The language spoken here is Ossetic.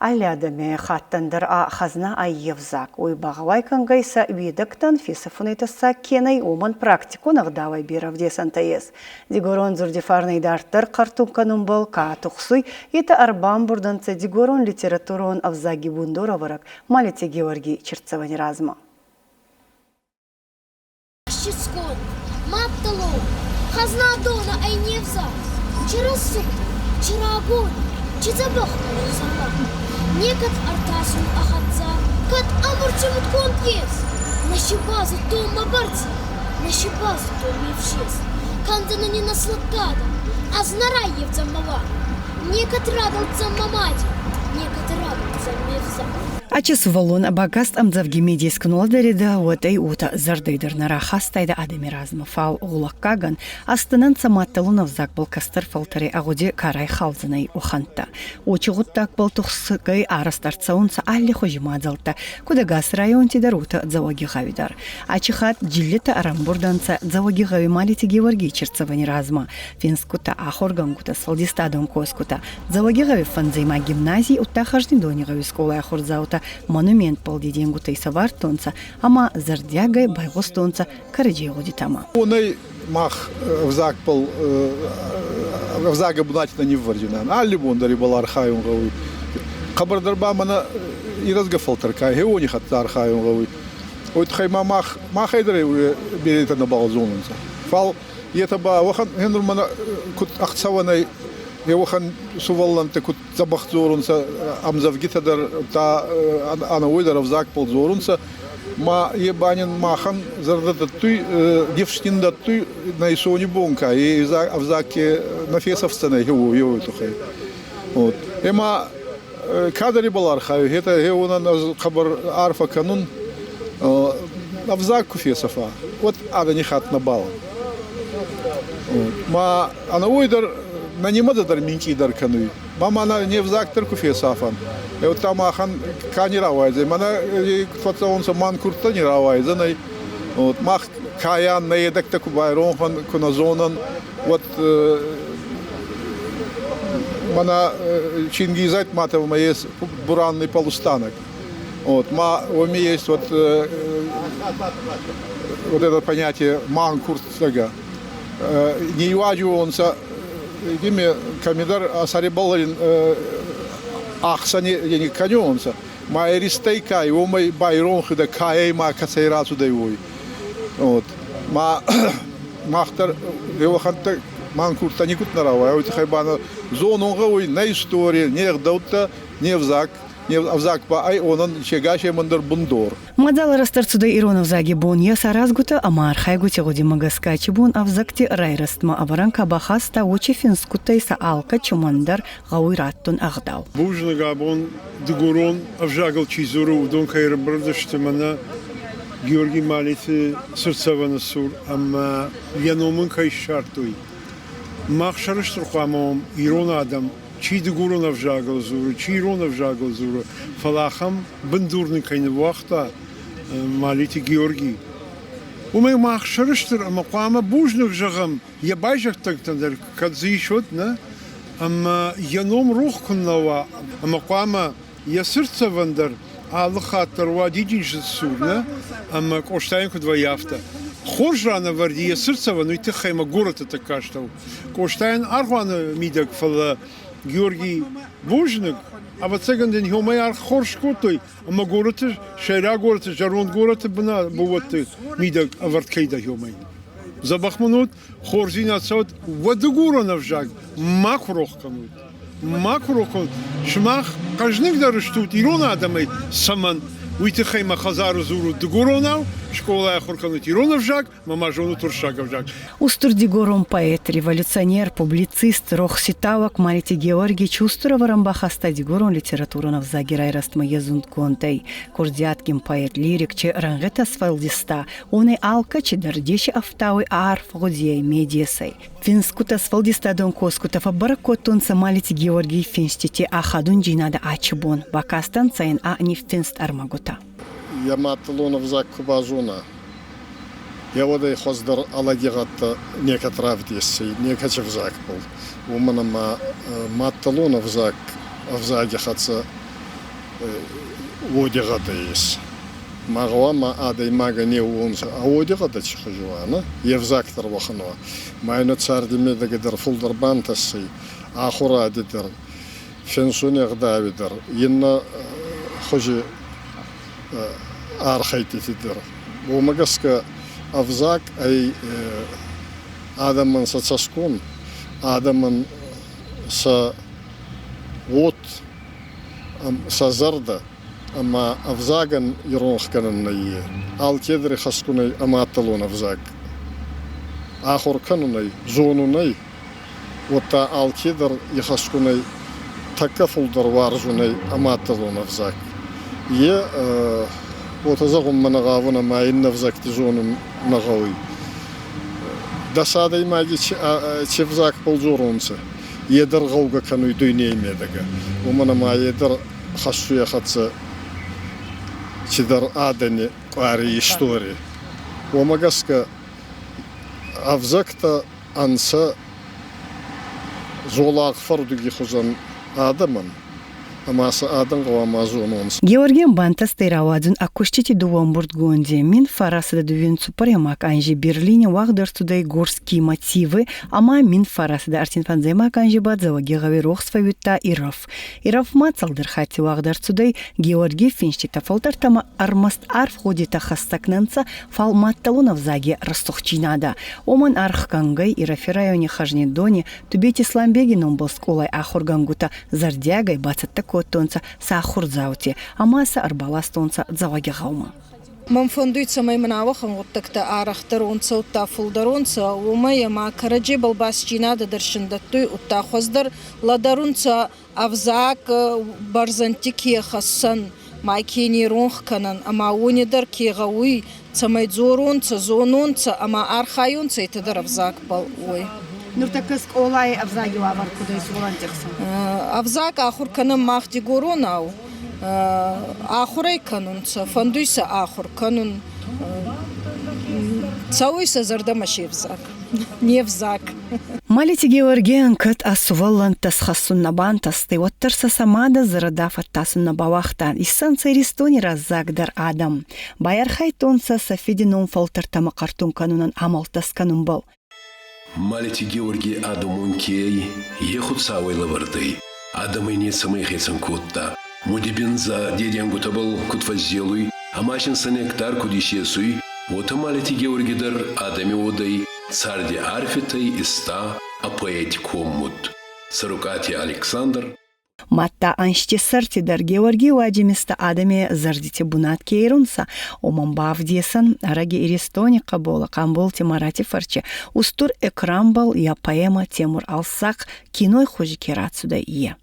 Алли адӕмихаттӕн дӕр ӕ хӕзна ӕй е взаг. Уой багъӕуай кӕнгӕй сӕ уедӕгтӕн фесӕфунӕй тӕссаг ке нӕй, уомӕн практикон ӕгъдауӕй берӕ ӕвдесӕнтӕ ес. Дигорон дзурди фарнӕ идарддӕр хъӕртун кӕнунбӕл ка тухсуй, етӕ ӕрбамбурд ӕнцӕ дигорон литературон ӕвзаги бундорӕвӕрӕг Малити Геуӕргий Черцевани размӕ. Ӕхсицгон, маддӕлон, хӕзнадонӕ ӕй не взаг, Чи рӕсугъд, чи рагон, чи дзӕбӕх ӕй дзӕбӕх. Некӕд ӕртасуй ӕ хӕццӕ, кӕд ӕмурцимудгонд ес. Нӕ си базудтон мӕ бӕрцӕ, нӕ си базудтон ме фсес. Кӕндзӕнӕ нин ӕз лӕггадӕ, ӕз нӕ раййевдзӕн мӕ уаг. Некӕд рагӕлдзӕн мӕ мади, некӕд рагӕлдзӕн ме взаг. Ачи сувӕллон бакаст ӕмдзӕвги медес ку нӕлӕдӕридӕ, уӕд ӕй уотӕ зӕрдӕй дӕр нӕ рахастайдӕ адӕми размӕ, фал гъулӕггагӕн, астӕнӕн сӕ маддӕлон ӕвзагбӕл кӕстӕр фӕлтӕри агъуди ка райхалдзӕнӕй, уӕхӕнттӕ. Уочи гъуддагбӕл тухсгӕй арӕзт ӕрцӕунцӕ аллихузи мадзӕлттӕ, куд ӕгас районти дӕр, уотӕ Дзӕуӕгигъӕуи дӕр. Ачи хатт дзиллитӕ ӕрӕмбурд ӕнцӕ Дзӕуӕгигъӕуи Малити Геуӕргий Черцевани размӕ, финсгутӕ, ахургӕнгутӕ, сфӕлдистадон косгутӕ, Дзӕуӕгигъӕуи фӕндзӕймаг гимназий удта Хӕзнидони гъӕуи скъолай ахурдзаутӕ монументбӕл дидингутӕ исӕвардтонцӕ ӕма зӕрдиагӕй байгъустонцӕ кӕрӕдзей гъудитӕмӕ. Уонӕй мах ӕвзагбӕл ӕвзагӕ бунати нӕ ниввӕрдзинан. Алли бон дӕр ибӕл архайун гъӕуй. Хъӕбӕрдӕр ба мӕнӕ ирӕзгӕ фӕлтӕр ка хеуони хӕццӕ архайун гъӕуй. Уой туххӕй ма мах махӕй дӕр беретӕ нӕбал зонунцӕ. Фал етӕ ба уӕхӕн гьенур мӕнӕ куд ӕхцӕуӕнӕй уӕхӕн сувӕллӕнттӕ куд дзӕбӕх дзорунцӕ, ӕмдзӕвгитӕ дӕр та ӕнӕуой дӕр ӕвзагбӕл дзорунцӕ, ма е ба нин махӕн зӕрдӕ дӕттуй, нифс нин дӕттуй нӕ исони бон ка е ӕвзаг ке нӕ фесӕфдзӕнӕй уой туххӕй. Вот. Ӕма кадӕр ибӕл архайуй, етӕ хеуонӕн ӕз хъӕбӕр арфӕ кӕнун, ӕвзаг ку фесӕфа, уӕд адӕни хатт нӕбал. Ма ӕнӕуой дӕр нӕ нимӕдзӕ дӕр минкъийдӕр кӕнуй. Ма ма не взаг дӕр ку фесафӕн. Еудта махӕн ка не рауайдзӕй, мӕнӕ фӕццӕунцӕ манкурттӕ не рауайдзӕнӕй. Вот мах кайӕн нӕ едӕгтӕ ку байронхӕн, ку нӕ зонӕн, уӕд мӕнӕ Чингиз Айтматовмӕ есть буранный полустанок. Вот, ма уоми есть вот, вот это понятие манкуртсага. Не юаджуонца ими камидар асарибалларин ӕхсӕни не кӕнионцӕ. Ма эристӕй кай, уомӕй байронхидӕ кайӕй ма кӕцӕй рацудӕй уой. Вот. Ма мах дӕр еуӕхӕнттӕ манкурттӕ никуд нӕ рауайа, уой туххӕй ба нӕ зонун гъӕуй нӕ истори, не гъдӕуттӕ, не взаг, не ӕвзаг ба ӕй онӕн сегасемӕн дӕр бундор. Мадзал арӕзт ӕрцудӕй ирон ӕвзаги бон е саразгутӕ ӕма архайгути гъудимӕ гӕсгӕ ачи бон ӕвзӕгти райрӕзтмӕ ӕвӕрӕн ка бахаста, уочи финсгутӕй сӕ алкӕчемӕн дӕр гъӕуй раттун ӕгъдау. Бузныг абон дыгурон ӕвзагыл чи дзуры, уыдон кӕй ӕрӕмбырд сты мӕнӕ Георгий Малиты цыртдзӕвӕны цур ӕмӕ йӕ ном ын кӕй ссардтой. Мах сӕрыстыр хъуамӕ уӕм ирон адӕм, чи дыгурон ӕвзагыл дзуры, чи ирон ӕвзагыл дзуры, фӕлӕ ахӕм бындур нын кӕй ныууагъта Малиты Георгий. Уымӕй мах сӕрыстыр ӕмӕ хъуамӕ бузныг зӕгъӕм йӕ байзӕддӕгтӕн дӕр, кӕд дзы ис, уӕд нӕ. Ӕмӕ йӕ ном рох куыннӕ уа, ӕмӕ хъуамӕ йӕ цыртдзӕвӕн дӕр алы хатт дӕр уа дидинджыты цур, нӕ? Ӕмӕ Къостайӕн куыд вӕййы, афтӕ. Хорз ранӕвӕрди йӕ цыртдзӕвӕн уый тыххӕй ӕмӕ горӕты тӕккӕ астӕу. Къостайӕн аргъуаны мидӕг, фӕлӕ Георгий бузныг, ӕвӕццӕгӕн дын уымӕй аргъ хорз скодтой, ӕмӕ горӕты, сӕйраг горӕты, зӕронд горӕты бынӕтты мидӕг ӕвӕрд кӕй дӕ уымӕй. Дзӕбӕх мын уыд, хорздзинад цӕуӕд, уӕ дыгурон ӕвзаг макуы рох кӕнут. Макуы рох кӕнут. Сымах хъӕзныгдӕр стут ирон адӕмӕй, цӕмӕн? Уый тыххӕй мӕ хӕдзары дзурут дыгуронау, скъолайы ахуыр кӕнут ирон ӕвзаг, ӕмӕ ма зонут уырыссаг ӕвзаг. Устур дигорон поэт, революционер, публицист, рохситауӕг Малити Георгий Чустуровӕрӕн бахаста дигорон литературон ӕвзаги райрӕзтмӕ е зундгондӕй. Курдиатгин поэт, лирик чи рӕнгъитӕ сфӕлдиста, уонӕй алкӕчи дӕр деси ӕфтауй арф гъудийӕй, медесӕй. Финсгутӕ, сфӕлдистадон косгутӕ фӕббӕрӕг кодтонцӕ Малити Георгий финстити ахадундзийнадӕ ачи бон, бакастӕнцӕ ин ӕ ниффинст ӕрмӕгутӕ. Йӕ маддӕлон ӕвзаг ку базона, йӕ уӕдӕй хуӕздӕр лӕгигъӕдтӕ некӕд равдесдзӕй, некӕд ӕвзагбӕл. Уомӕн ӕма маддӕлон ӕвзаг ӕвзаги хӕццӕ Уодигъӕдӕ ес. Ма гъӕуама адӕймагӕн еуонцӕ ӕ уодигъӕдӕ ци хузи уа, нӕ? Е взаг дӕр уӕхӕн уа. Ма ин царди медӕгӕ дӕр фулдӕр бантӕсй, ахуради дӕр, финсуни ӕгъдауи дӕр, иннӕ хузи архӕйдтити дӕр. Уомӕ гӕсгӕ ӕвзаг ӕй адӕмӕн сӕ цӕсгон, адӕмӕн сӕ уод, сӕ зӕрдӕ ӕма ӕвзагӕн иронхгӕнӕн нӕййе. Алкедӕр ихӕсгун ӕй ӕ маддӕлон ӕвзаг ахур кӕнунӕй, зонунӕй, уӕдта алкедӕр ихӕсгун ӕй тӕккӕ фулдӕр уарзунӕй ӕ маддӕлон ӕвзаг. Е уотӕ зӕгъунмӕ нӕ гъавун ӕма иннӕ ӕвзӕгти зонун нӕ гъӕуй. Дӕс адӕймаги ци ӕвзагбӕл дзорунцӕ, е дӕр гъӕугӕ кӕнуй дуйней медӕгӕ. Уомӕн ӕма е дӕр хӕссуй ӕ хӕццӕ цидӕр адӕни къуари истори. Уомӕ гӕсгӕ ӕвзӕгтӕ ӕнцӕ дзолагъ фӕрдуги хузӕн адӕмӕн, ӕма сӕ адӕн гъӕуама зононцӕ. Георгийӕн бантӕстӕй рауадзун ӕ кустити дууӕ ӕмбурдгонди. 1900 дууин цуппӕрӕймаг анзи Берлини уагъд ӕрцудӕй «Горские мотивы» ӕма 1935 анзи ба Дзӕуӕгигъӕуи рохс фӕууидта Ирӕф. Ирӕфмӕ цалдӕр хатти уагъд ӕрцудӕй Георгий финститӕ фӕлтӕртӕмӕ ӕрмӕст арф гъудитӕ хӕстӕг нӕ нцӕ, фал мадтӕлон ӕвзаги рӕсугъддзийнадӕ. Уомӕн аргъ кӕнгӕй Ирӕфи райони Хӕзнидони Тубети Сламбеги номбӕл скъолай ахургӕнгутӕ зӕрдиагӕй бацӕттӕ кодтонцӕ сӕ ахурдзаути ӕма сӕ ӕрбаластонцӕ Дзӕуӕгигъӕумӕ. Мӕн фӕндуй, цӕмӕй мын ауӕхӕн гъуддӕгтӕ арӕхдӕр унцӕ, удта фулдӕр унцӕ, уомӕй ӕма кӕрӕдзебӕл басджийнадӕ дӕр син дӕттуй, удта хуӕздӕр лӕдӕрунцӕ ӕвзаг бӕрзӕндти ке хӕссӕн, ма ке не ронх кӕнӕн, ӕма уони дӕр ке гъӕуй, цӕмӕй дзоронцӕ, зононцӕ ӕма архайонцӕ етӕ дӕр ӕвзагбӕл, уой. Нуртӕккӕ скъолай ӕвзаги уавӕр куд ӕй сувӕллӕнтти хсӕн? Ӕвзаг ахур кӕнӕн мах дигоронау, ахур ӕй кӕнунцӕ, фӕндуй сӕ ахур кӕнун. Цӕуй сӕ зӕрдӕмӕ се взаг, не взаг. Малити Геуӕргийӕн кӕд ӕ сувӕллӕнттӕ схӕссун нӕ бантӕстӕй, уӕддӕр сӕ сӕ мадӕ зӕрдӕ фӕттасун нӕ бауагъта. Иссӕнцӕ Иристони раззагдӕр адӕм. Байархайдтонцӕ сӕ фиди ном фӕлтӕртӕмӕ хъӕртун кӕнунӕн амӕлттӕ скӕнунбӕл. Малити Георгий адӕмон ке ӕй, е Хуцауӕй лӕвӕрд ӕй. Адӕмӕй нецӕмӕй хецӕн кодта. Мудибиндзӕ деденгутӕбӕл куд фӕззелуй ӕма син сӕ нектар куд исесуй, уотӕ Малити Георги дӕр адӕми уодӕй царди арфитӕй иста ӕ поэтикон муд. Цӕрукъати Александр. Мадта ӕнзти сӕрти дӕр Геуӕргий уадзимистӕ адӕми зӕрдити бунат ке ерунцӕ, уомӕн бавдесӕн ӕрӕги Иристони хъӕболӕ Хъамболти Марати фӕрчи устур экранбӕл йӕ поэмӕ «Темур-Алсахъ» киной хузи ке рацудӕй, е.